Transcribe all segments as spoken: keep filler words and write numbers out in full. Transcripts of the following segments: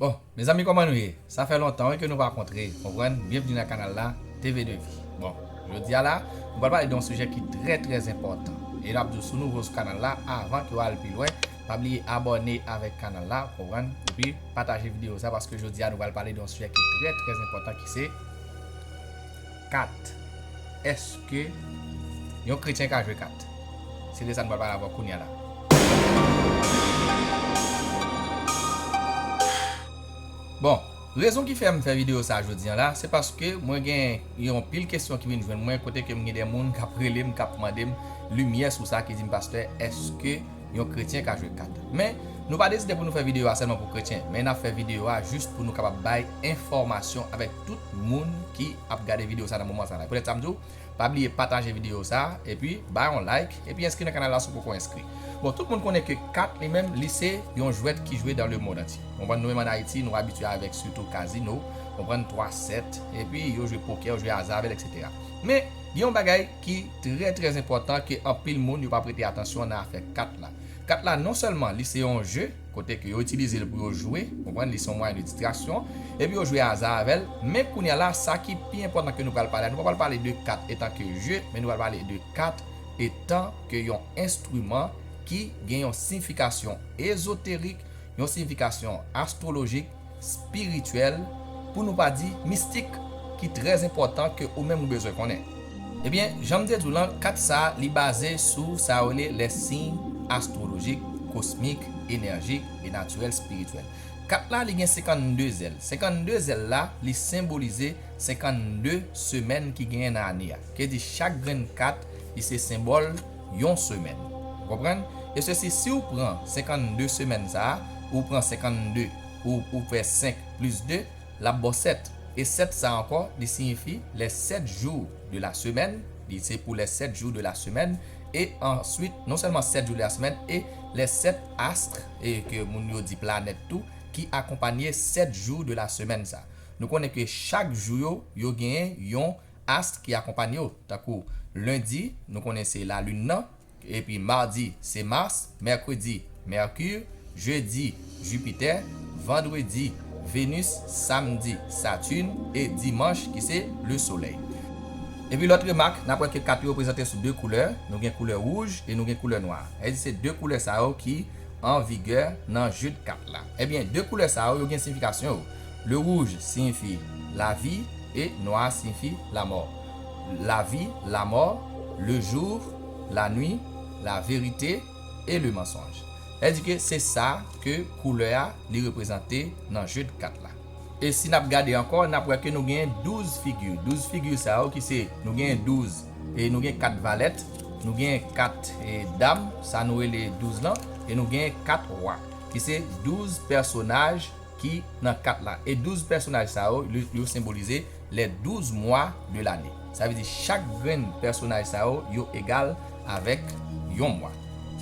Bon, mezanmi, kòman nou ye? Sa fè lontan, wi, ke nou pa kontre, konprann? Byenvni nan kanal la, T V de Vi. Bon, jodi a la, nou pral pale de yon sijè ki trè, trè enpòtan. E n ap di w, si w nouvo sou kanal la, avan ke w al pi lwen, pa bliye abòne avèk kanal la, konprann? Epi pataje videyo sa, paske jodi a nou pral pale de yon sijè ki trè, trè enpòtan, ki se kat. Èske yon kretyen ka jwe kat? Se de sa nou pral pale avè w kounye a la. Bon, rezon ki fè m fè videyo sa jodi a la, se paske mwen gen yon pil kesyon ki vin jwenn mwen, kote ke m gen de moun k ap rele m, k ap mande m limyè sou sa, ki di m, "Pastè, èske yon kretyen ka jwe kat?" Men, nou pa deside pou nou fè videyo a sèlman pou kretyen, men n ap fè videyo a jis pou nou kapab bay enfòmasyon avèk tout moun ki ap gade videyo sa nan moman sa la. Petèt sa m di w, pa bliye pataje videyo sa, epi bay yon like, epi enskri nan kanal la si w poko enskri. Bon, tout moun konnen ke kat li menm, li se yon jwèt ki jwe dans le monde entier. Konprann, nou menm ann Ayiti, nou abitye avèk sitou kazino, konprann, twa sèt, epi yo jwe pokè, yo jwe aza avè l, etsetera. Men, gen yon bagay ki trè, trè enpòtan ke anpil moun yo pa prete atansyon nan afè kat la. Kat la, non sèlman li se yon je, kote ke yo itilize l pou yo jwe, konprann, li se yon mwayen de distraksyon, epi yo jwe aza avè l, men kounye a la, sa ki pi enpòtan ke nou pral pale a, nou pa pral pale de kat etan ke je, men nou pral pale de kat etan ke yon enstriman ki gen yon siyifikasyon ezoterik, yon siyifikasyon astwolojik, espirityèl, pou nou pa di mistik, ki trè enpòtan ke ou menm ou bezwen konnen. Ebyen, jan m te di w lan, kat sa a, li baze sou sa yo rele les signes astrologiques, cosmiques, énergiques et naturels spirituels. Kat la, li gen senkannde zèl. Senkannde zèl la, li senbolize senkannde semèn ki genyen nan ane a. Ke di chak grenn kat, li se senbòl yon semèn. Ou konprann? E sesi, si w pran senkannde semèn sa a, ou pran senkannde, ou, ou fè senk plis de, l ap ba w sèt. E sèt sa ankò, li siyifi les sept jours de la semaine, li se pou les sept jours de la semaine. E answit, non sèlman sèt jou de la semèn, e les sept astres, e ke moun yo di planèt tou, ki akonpanye sèt jou de la semèn sa. Nou konnen ke chak jou yo, yo genyen yon ast ki akonpanye yo. Tankou lendi, nou konnen se lalin nan, epi madi, se Mas, mèkredi, Mèkir, jedi, Jipitè, vandredi, Venis, samdi, Satin, e dimanch, ki se le solèy. Epi lòt remak, n ap wè ke kat yo reprezante sou de koulè, nou gen koulè wouj e nou gen koulè nwa. Sa vle di se de koulè sa yo ki an vigè nan je de kat la. Ebyen, de koulè sa yo, yo gen siyifikasyon yo. Le rouge signifie la vie et noir signifie la mort. La vie, la mort, le jour, la nuit, la vérité et le mensonge. Sa vle di ke se sa ke koulè a li reprezante nan je de kat la. E si n ap gade ankò, n ap wè ke nou gen douz figi. Douz figi sa yo ki se, nou gen douz, e nou gen kat valèt, nou gen kat, e, dam, sa nou rele douz lan, e nou gen kat wa, ki se douz pèsonaj ki nan kat la. E douz pèsonaj sa yo, yo, yo senbolize les douze mois de l'année. Sa vle di chak grenn pèsonaj sa yo, yo egal avèk yon mwa.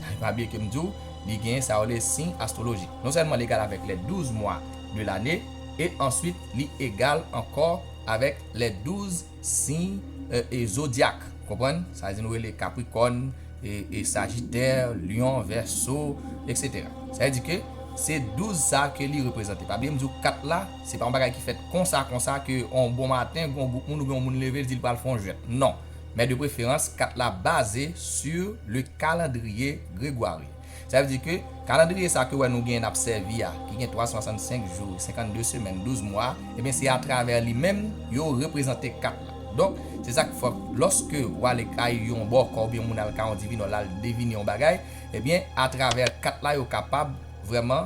Sa vle pa bliye ke m di w, li gen sa yo le siy astwolojik. Non sèlman li egal avèk les douze mois de l'année, e answit, li egal ankò avèk les douze signes, euh, et zodiaques. Konprann? Sa vle di nou rele Kaprikòn, e, e Sajitè, Lyon, Vèso, etsetera. Sa vle di ke se douz sa ke li reprezante. Pa bliye m di w kat la, se pa yon bagay ki fèt konsa, konsa ke yon bon maten, gon gwoup moun oubyen yon moun leve, l di l pral fè yon jwèt. Non. Men de preferans, kat la baze sur le calendrier grégorien. Sa vle di ke kalandriye sa ke wè nou gen n ap sèvi a, ki gen twa san swasannsenk jou, senkannde semèn, douz mwa, ebyen se atravè li menm yo reprezante kat la. Donk, se sa k fè lòske w ale kay yon bòkò oubyen moun al kay yon divinò, l al devine yon bagay, ebyen atravè kat la yo kapab vrèman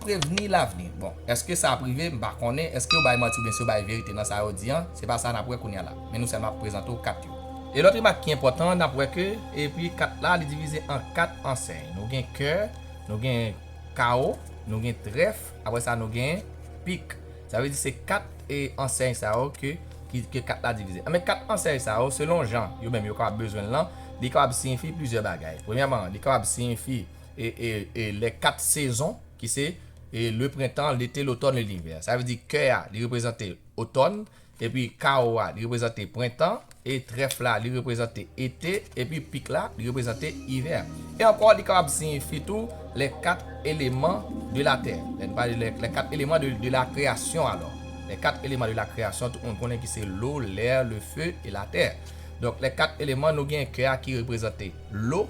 prevni lavni. Bon, èske sa ap rive? M pa konnen. Èske yo bay manti oubyen se yo bay verite nan sa yo di an? Se pa sa n ap wè kounye a la. Men nou sèlman ap prezante w kat yo. E lòt remak ki enpòtan, n ap wè ke, epi kat la, li divize an kat ansèy. Nou gen kè, nou gen kawo, nou gen trèf, apre sa nou gen pik. Sa vle di se kat, e, ansèy sa yo ke, ki, ke kat la divize. Men kat ansèy sa yo, selon jan yo menm yo kapab bezwen l lan, li kapab siyifi plizyè bagay. Premyèman, li kapab siyifi, e, e, e, les quatre saisons, ki se, e, le printemps, l'été, l'automne et l'hiver. Sa vle di kè a, li reprezante otòn, epi kawo a, li reprezante prentan, E trèf la, li reprezante ete, epi pik la, li reprezante ivè. E ankò, li kapab siyifi tou les quatre éléments de la terre. Lè n pale les, les quatre éléments de, de la création, alors. Les quatre éléments de la création, tout moun konnen ki se l'eau, l'air, le feu et la terre. Donk, les quatre éléments, nou gen kè a ki reprezante lo,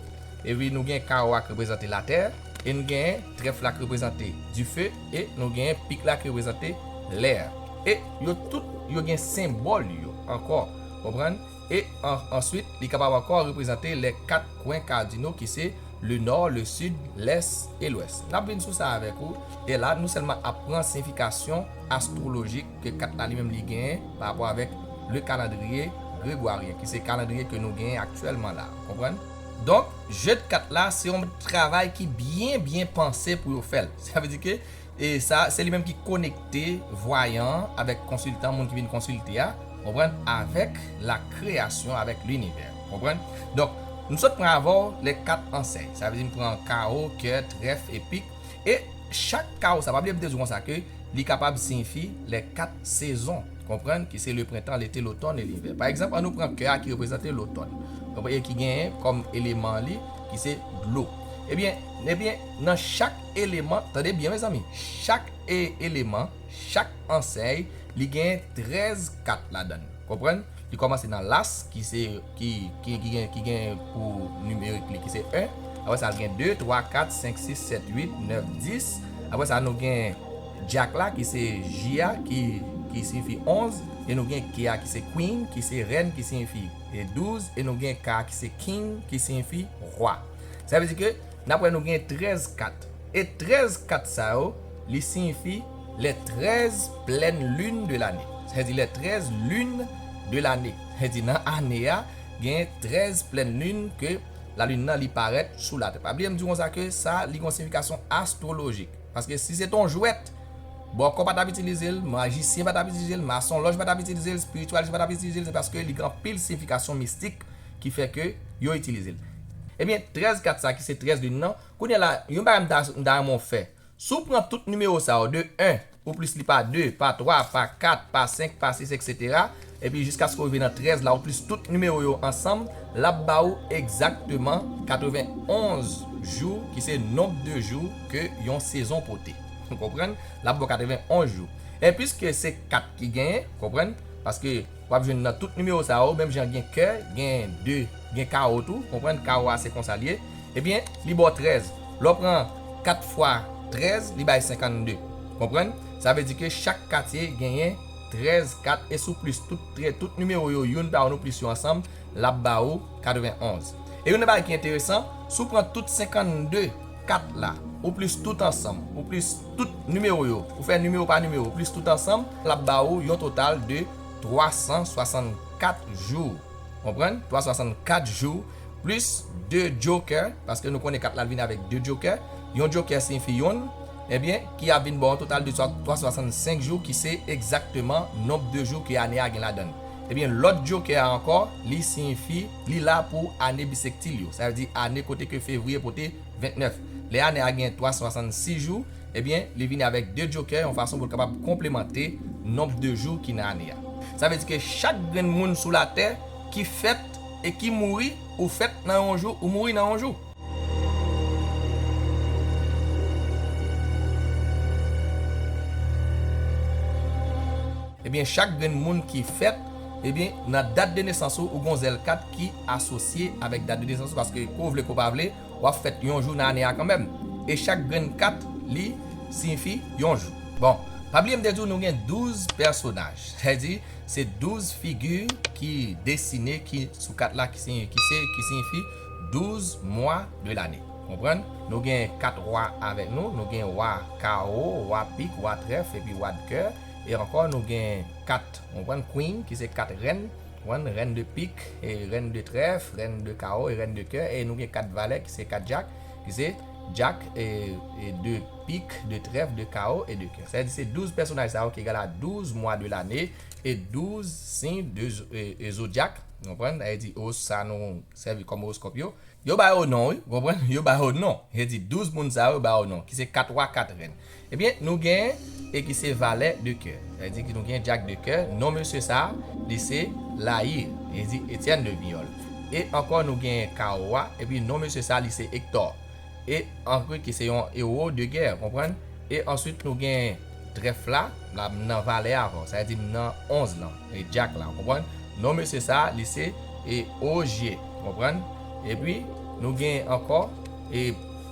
epi nou gen kawo a ki reprezante latè, e nou gen trèf la ki reprezante dife, e nou gen pik la ki reprezante lè. E yo tout, yo gen senbòl yo ankò, konprann? E an, answit, li kapab ankò reprezante les quatre coins cardinaux ki se le nord, le sud, l'est et l'ouest. N ap vin sou sa avèk ou, e la, nou sèlman ap pran siyifikasyon astwolojik ke kat la li menm li genyen pa rapò avèk le calendrier grégorien, ki se kalandriye ke nou genyen aktyèlman la. Konprann? Donk, je de kat la, se yon travay ki byen, byen panse pou yo fè l. Sa vle di ke, e sa, se li menm ki konekte vwayan an avèk konsiltan, moun ki vin konsilte a, konprann, avèk la kreyasyon, avèk linivè. Konprann? Donk, m sot pran avè w les quatre enseignes. Sa vle di m pran kawo, kè, trèf, e pik. E chak kawo sa, pa bliye m te di w konsa ke li kapab siyifi les quatre saisons, konprann, ki se le printemps, l'été, l'automne et l'hiver. Pa egzanp, ann nou pran kè a ki reprezante lotòn, konprann, e ki genyen kòm eleman li, ki se dlo. Ebyen, ebyen, nan chak eleman, tande byen, mezanmi, chak e, eleman, chak ansèy, li genyen trèz kat ladan l. Konprann? Li kòmanse nan las, ki se, ki, ki, ki gen, ki gen pou nimerik li, ki se en. Apre sa, l gen de, twa, kat, senk, sis, sèt, uit, nèf, dis. Apre sa, nou gen dyak la, ki se J a, ki, ki siyifi onz. E nou gen K a, ki se queen, ki se rèn, ki siyifi, e, douz. E nou gen K a, ki se king, ki siyifi wa. Sa vle di ke, n ap wè nou gen trèz kat. E trèz kat sa yo, li siyifi les treize pleines lunes de l'année. Sa vle di les treize lunes de l'année. Sa vle di nan ane a, gen trèz pleines lunes ke lalin nan li parèt sou latè. Pa bliye m di w konsa ke sa, li gen yon siyifikasyon astwolojik. Paske si se te yon jwèt, bòkò pa t ap itilize l, majisyen pa t ap itilize l, masonlòj pa t ap itilize l, espirityalist pa t ap itilize l, se paske li gen anpil siyifikasyon mistik ki fè ke yo itilize l. Ebyen, trèz kat sa ki se trèz lin nan, kounye a la, yon bagay m ta, m ta renmen w fè. Si w pran tout nimewo sa yo, de en, ou plis li pa de, pa twa, pa kat, pa senk, pa sis, etsetera, epi jiskaske w rive nan trèz la, ou plis tout nimewo yo ansanm, l ap ba ou egzakteman katrevenonz jou, ki se nonb de jou ke yon sezon pote. Ou konprann? L ap ba w katrevenonz jou. E piske se kat ki genyen, konprann? Paske w ap jwenn nan tout nimewo sa yo, menm jan gen kè, gen de, gen kawo tou, konprann? Kawo a se konsa l ye. Ebyen, li ba w trèz. Lè w pran kat fwa trèz, li bay senkannde. Konprann? Sa vle di ke chak katye genyen trèz kat, e si w plis tout, tout nimewo yo, youn pa youn, ou plis yo ansanm, l ap ba ou katrevenonz. E youn nan bagay ki enteresan, si w pran tout senkannde kat la, ou plis tout ansanm, ou plis tout nimewo yo, ou fè nimewo pa nimewo, ou plis tout ansanm, l ap ba ou yon total de twa san swasannkat jou. Konprann? Twa san swasannkat jou, plis de joker, paske nou konnen kat la vin avèk de joker. Yon joker siyifi yonn, ebyen, ki ap vin ba w yon total de twa san swasannsenk jou, ki se egzakteman nonb de jou ke ane a gen ladan l. Ebyen, lòt joker a ankò, li siyifi, li la pou ane bisektil yo. Sa vle di ane kote ke fevriye pote ventnèf. Lè ane a gen twa san swasannsis jou, ebyen, li vini avèk de joker, yon fason pou l kapab konplemante nonb de jou ki nan ane a. Sa vle di ke chak grenn moun sou latè ki fèt e ki mouri, ou fèt nan yon jou, ou mouri nan yon jou. Ebyen, chak grenn moun ki fèt, ebyen, nan dat de nesans ou, ou gon zèl kat ki asosye avèk dat de nesans ou, paske ke w vle ke w pa vle, w ap fèt yon jou nan ane a kanmenm. E chak grenn kat, li siyifi yon jou. Bon, pa bliye m te di w nou gen douz pèsonaj. Sa vle di, se douz figi ki desine, ki sou kat la, ki siy-, ki se, ki siyifi douz mwa de lane. Konprann? Nou gen kat wa avèk nou. Nou gen wa kawo, wa pik, wa trèf, epi wa de kè. E ankò, nou gen kat, konprann, queen, ki se kat rèn. Konprann? Rèn de pik, e rèn de trèf, rèn de kawo, e rèn de kè. E nou gen kat valè, ki se kat dyak, ki se dyak, e, e de pik, de trèf, de kawo, e de kè. Sa vle di se douz pèsonaj sa yo ki egal a douz mwa de lane, e douz siy de zo-, e, e zodyak. Konprann? Sa vle di, o, sa nou sèvi kòm oroskòp yo. Yo ba yo non, wi, konprann? Yo ba yo non. Yo di douz moun sa yo, yo ba yo non, ki se kat wa, kat rèn. Ebyen, nou gen, e ki se valè de kè. Sa vle di ki nou gen dyak de kè. Non mesye sa, li se Layir, li di Etienne de Vignol. E ankò nou gen kawo a, epi non mesye sa li se Hector. E ankò ki se yon ewo de gè, konprann? E answit nou gen trèf la, la m nan valè a ankò, sa vle di m nan onz lan, e djak la, konprann? Non mesye sa li se e Ogier, konprann? Epi nou gen ankò e,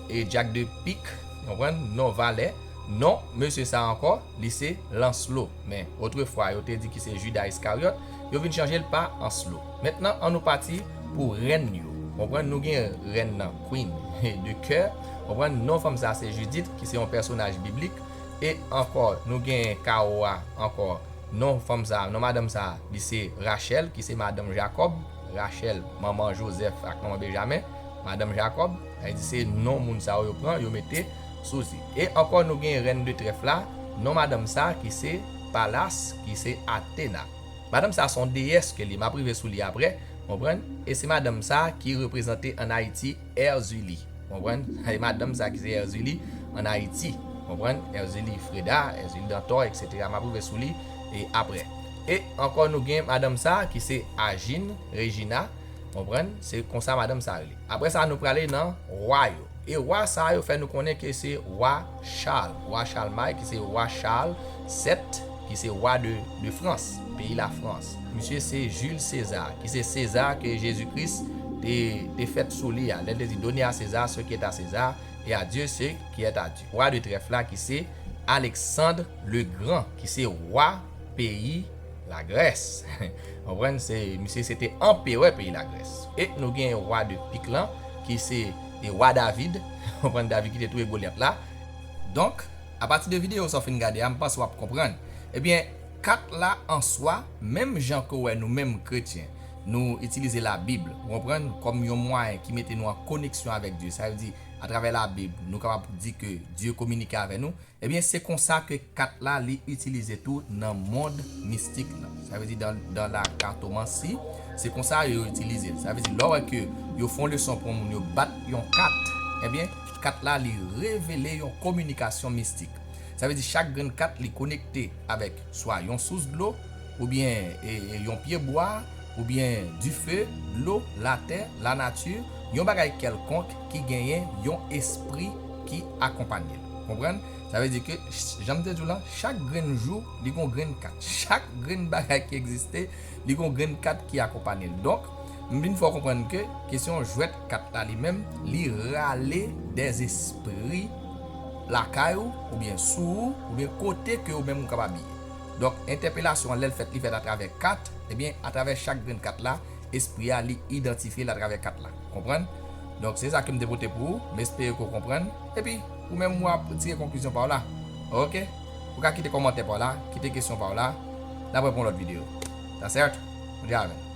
e djak de pik, konprann? Non valè. Non mesye sa ankò, li se Lancelot. Men otrefwa yo te di ki se Judas Iscariot, yo vin chanje l pa Ancelot. Mentnan an nou pati pou rèn yo. Konprann, nou gen rèn nan, Queen de cœur. Konprann, non fanm sa se Judith ki se yon pèsonaj biblik. E ankò nou gen kawo a ankò, non fanm sa, non madanm sa li se Rachel ki se madanm Jacob. Rachel manman Joseph ak manman Benjamin, madanm Jacob. Sa vle di se non moun sa yo pran, yo mete sou li. E ankò nou gen rèn de trèf la, non madanm sa ki se Pallas, ki se Athena. Madanm sa se yon deyès ke li, m ap rive sou li apre, konprann? E se madanm sa ki reprezante ann Ayiti Erzulie, konprann? E madanm sa ki se Erzulie ann Ayiti, konprann? Erzulie Freda, Erzulie Dantor, et cetera. M ap rive sou li e apre. E ankò nou gen madanm sa ki se Agine Regina, konprann? Se konsa madanm sa rele. Apre sa nou prale nan wa yo. E wa sa yo fè nou konnen ke se wa Charles, wa Charlemagne, ki se wa Charles sèt, ki se wa de, de Frans, peyi Lafrans. Misye se Jules César, ki se César ke Jezi Kris te, te fèt sou li a. Lè l te di, donnez à César ce qui est à César, et à Dieu ce qui est à Dieu. Wa de trèf la, ki se Alexandre le Grand, ki se wa peyi Lagrès. Konprann, se, misye se te anperè peyi Lagrès. E nou gen wa de pik lan, ki se, e wa David. Konprann, David ki te touye Golyat la. Donk, apati de videyo sa w fin gade a, m panse w ap konprann. Ebyen, kat la an swa, menm jan ke w wè nou menm kretyen, nou itilize Labib, ou konprann, kòm yon mwayen ki mete nou an koneksyon avèk Dye. Sa vle di, atravè Labib, nou kapab di ke Dye kominike avè nou. Ebyen, se konsa ke kat la li itilize tou nan mond mistik lan. Sa vle di dans, dans la cartomancie, se konsa yo itilize l. Sa vle di, lè w wè ke yo fè yon leson pou yon moun, yo bat yon kat, ebyen, kat la li revele yon kominikasyon mistik. Sa vle di, chak grenn kat li konekte avèk swa yon sous dlo, oubyen e, e, yon pye bwa, oubyen dife, dlo, latè, lanati, yon bagay kèlkonk ki genyen yon espri ki akonpanye l. Konprann? Sa vle di ke, ch-, jan m te di w lan, chak grenn jou, li gon grenn kat. Chak grenn bagay ki egziste, li gon grenn kat ki akonpanye l. Donk, m vin fè w konprann ke kesyon jwèt kat la li menm, li rale dèzespri lakay ou, oubyen sou ou, oubyen kote ke ou menm ou kapab ye. Donk, entèpelasyon an, lè l fèt, li fèt atravè kat, ebyen, atravè chak grenn kat la, espri a, li idantifye l atravè kat la. Konprann? Donk, se sa ke m te pote pou ou, m espere ke w konprann. Epi, ou menm, w ap tire konklizyon pa w la. Oke? Ou ka kite kòmantè pa w la, kite kesyon pa w la. N ap wè pou yon lòt videyo. Ta sèt? Bondye avè n.